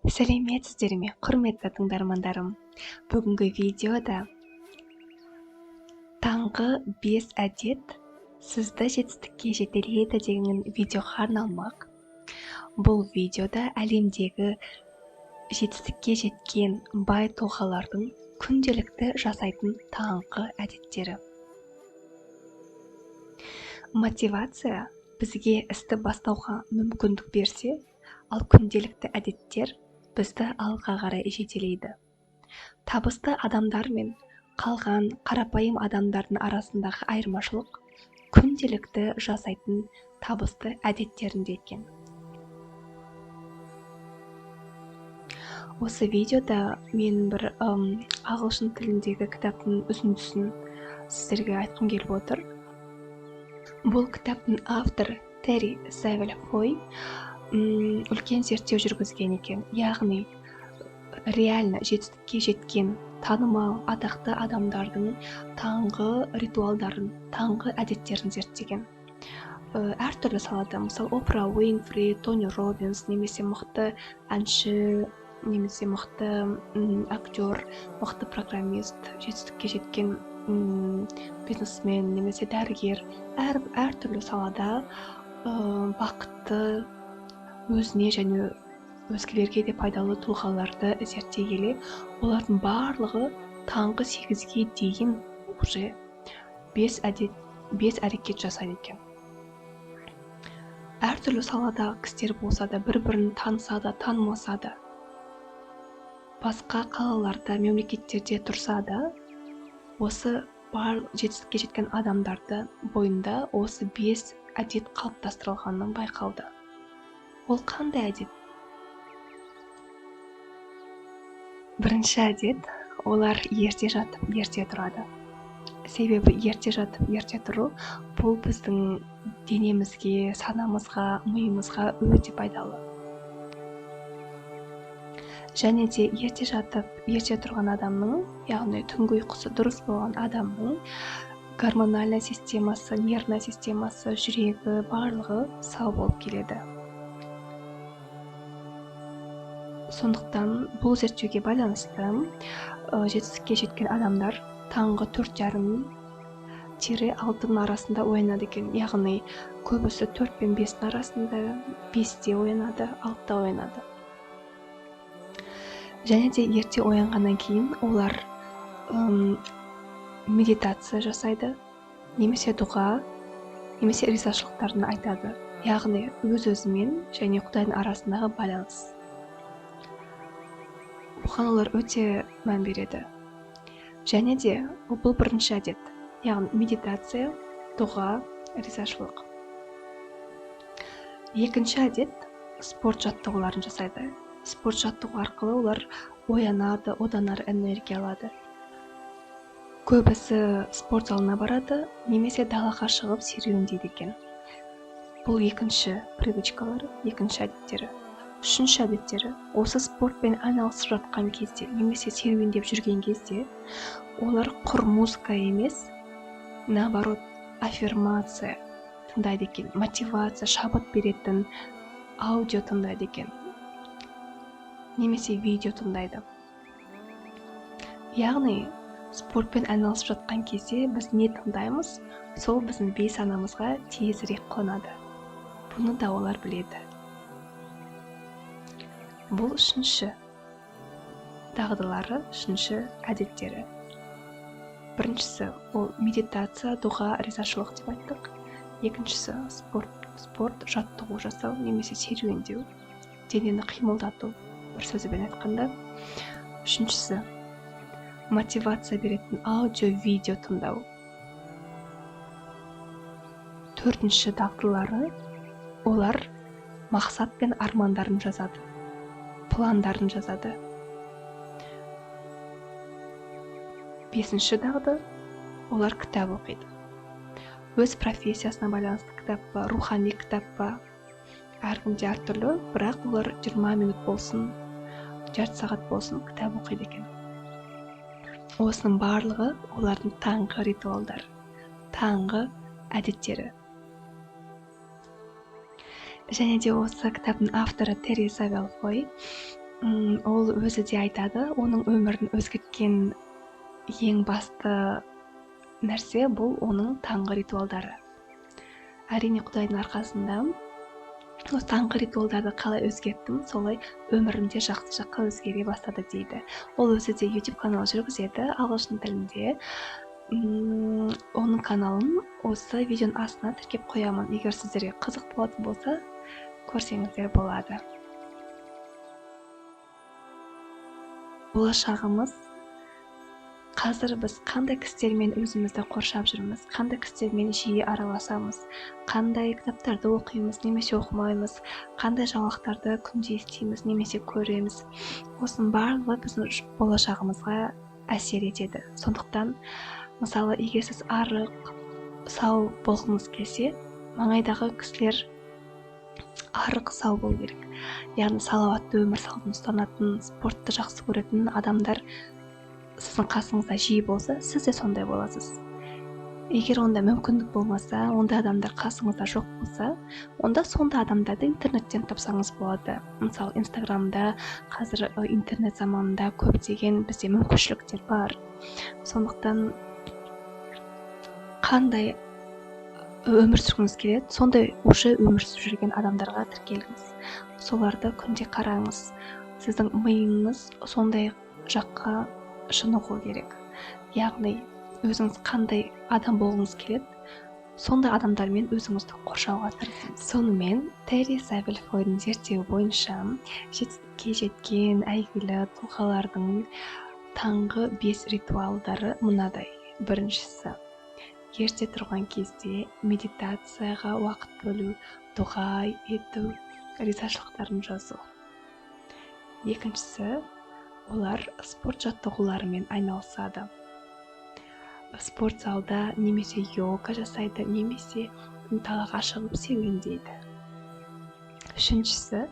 Сәлеметсіздер ме, құрметті тыңдармандарым! Бүгінгі видеода таңғы 5 әдет сізді жетістікке жетелейді деген видеоға арналмақ. Бұл видеода әлемдегі жетістікке жеткен бай тұлғалардың күнделікті жасайтын таңғы әдеттері. Мотивация бізге істі бастауға мүмкіндік берсе, ал күнделікті әдеттер бізді алға қарай жетелейді. Табысты адамдар мен қалған қарапайым адамдардың арасындағы айырмашылық күнделікті жасайтын табысты әдеттерінде екен. Осы видеода мен бір ағылшын тіліндегі кітаптың үзіндісін сіздерге айтқым келіп отыр. Бұл кітаптың авторы Терри Савель Хой үлкен зерттеу жүргізген екен. Яғни реально жетістікке жеткен танымал атақты адамдардың таңғы ритуалдарын, таңғы әдеттерін зерттеген. Әртүрлі салада, мысалы, Опра Уинфри, Тони Робинс, немесе мықты әнші, немесе мықты актер, мықты программист, жетістікке жеткен бизнесмен немесе дәрігер, әртүрлі салада бақытты, өзіне және өзгелерге де пайдалы тұлғаларды зерттей келе, олардың барлығы таңғы 8-ге дейін уже 5 әдет, 5 әрекет жасайды екен. Әртүрлі саладағы кісілер болса да, бір-бірін таныса да, танымаса да, басқа қалаларда, мемлекеттерде тұрса да, осы бар жетістікке жеткен адамдарды бойында осы 5 әдет қалыптастырылғаны байқалды. Ол қандай әдет? Бірінші әдет, олар ерте жатып, ерте тұрады. Себебі ерте жатып, ерте тұру бұл біздің денемізге, санамызға, миымызға өте пайдалы. Және де ерте жатып, ерте тұрған адамның, яғни түнгі ұйқысы дұрыс болған адамның гормональная системасы, нервная системасы, жүрегі барлығы сау болып келеді. Сондықтан бұл зерттеуге байланысты жетістікке жеткен адамдар таңғы 4:30-6 арасында оянады екен. Яғни көбісі 4 пен 5-тің арасында, 5-те оянады, 6-та оянады. Және де ерте оянғаннан кейін олар медитация жасайды, немесе дұға, немесе ризашылықтарын айтады. Яғни өз-өзімен және Құдайдың арасындағы байланыс. Бұған олар өте мән береді. Және де бұл бірінші әдет, яғни медитация, дұға, ризашылық. Екінші әдет, спорт жаттығуларын жасайды. Спорт жаттығу арқылы олар оянады, одан ары энергия алады. Көбісі спорт залына барады, немесе далаға шығып серуендейді екен. Бұл екінші привычкалары, екінші әдеттері. Үшінші әдеттері, осы спортпен айналысып жатқан кезде, немесе серуендеп жүрген кезде, олар құр музыка емес, наоборот, аффирмация тыңдайды екен, мотивация, шабыт беретін аудио тыңдайды екен, немесе видео тыңдайды. Яғни, спортпен айналысып жатқан кезде біз не тыңдаймыз, сол біздің бейсанамызға тезірек қонады. Бұны да олар біледі. Бұл үшінші дағдылары, үшінші әдеттері. Біріншісі ол медитация, дұға, ризашылық деп айттық. Екіншісі спорт жаттығу жасау немесе серуендеу, денені қимылдату, бір сөзбен айтқанда. Үшіншісі мотивация беретін аудио, видео тыңдау. Төртінші дағдылары, олар мақсат пен армандарын жазады, пландарын жазады. Бесінші дағды, олар кітап оқиды. Өз профессиясына байланысты кітап па, рухани кітап па, әркімде әртүрлі, бірақ олар 20 минут болсын, жарты сағат болсын кітап оқиды екен. Осының барлығы олардың таңғы ритуалдары, таңғы әдеттері. Және де осы кітаптың авторы Терри Савель Хой Ол өзі де айтады, оның өмірін өзгерткен ең басты нәрсе бұл оның таңғы ритуалдары. Әрине, Құдайдың арқасында осы таңғы ритуалдарды қалай өзгерттім, солай өмірімде жақсы жаққа өзгере бастады дейді. Ол өзі де YouTube канал жүргізеді ағылшын тілінде. Оның каналын осы видеоның астына тіркеп қоямын. Егер сіздерге қызық болатын болса, көрсеңіздер болады. Болашағымыз қазір біз қандай кісілермен өзімізді қоршап жүрміз, қандай кісілермен жиі араласамыз, қандай кітаптарды оқимыз немесе оқымаймыз, қандай жаңалықтарды күнде естиміз немесе көреміз. Осының барлығы біздің болашағымызға әсер етеді. Сондықтан, мысалы, егер сіз арық, сау болғыңыз келсе, маңайдағы кісілер арық, сау болу керек. Яғни салауатты өмір салтын ұстанатын, спортты жақсы көретін адамдар сіздің қасыңызда жиі болса, сіз де сондай боласыз. Егер онда мүмкіндік болмаса, ондай адамдар қасыңызда жоқ болса, онда сондай адамдарды интернеттен тапсаңыз болады. Мысалы, Инстаграмда қазір интернет заманында көптеген бізде мүмкіншіліктер бар. Сондықтан қандай өмір сүргіңіз келеді, сондай уже өмір сүріп жүрген адамдарға тіркеліңіз. Соларды күнде қараңыз. Сіздің миыңыз сондай жаққа шынығу керек. Яғни өзіңіз қандай адам болғыңыз келеді, сондай адамдармен өзіңізді қоршауға тырысыңыз. Сонымен, Терри Сайбель Фойдың зерттеуі бойынша жетістікке жеткен әйгілі тұлғалардың таңғы 5 ритуалдары мынадай. Біріншісі, ерте тұрған кезде медитацияға уақыт бөлу, дұға ету, ризашылықтарын жазу. Екіншісі, олар спорт жаттығуларымен айналысады. Спорт залда немесе йога жасайды, немесе далаға шығып серуендейді. Үшіншісі,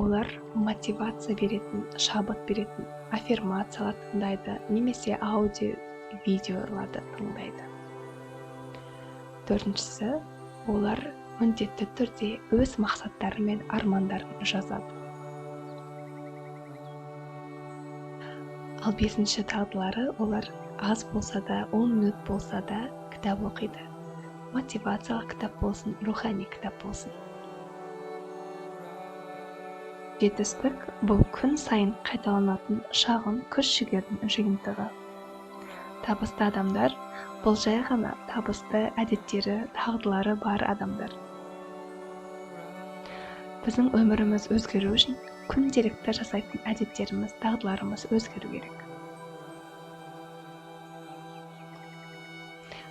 олар мотивация беретін, шабыт беретін аффирмациялар тыңдайды немесе аудио видеоларды тыңдайды. Төртіншісі, олар міндетті түрде өз мақсаттары мен армандарын жазады. Ал бесінші дағдылары, олар аз болса да, 10 минут болса да кітап оқиды. Мотивациялық кітап болсын, рухани кітап болсын. Жетістік бұл күн сайын қайталанатын шағын күш-жігердің жиынтығы. Табысты адамдар бұл жай ғана табысты әдеттері, дағдылары бар адамдар. Біздің өміріміз өзгеру үшін күнделікті жасайтын әдеттеріміз, дағдыларымыз өзгеру керек.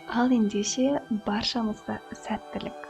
Ал ендеше баршамызға сәттілік.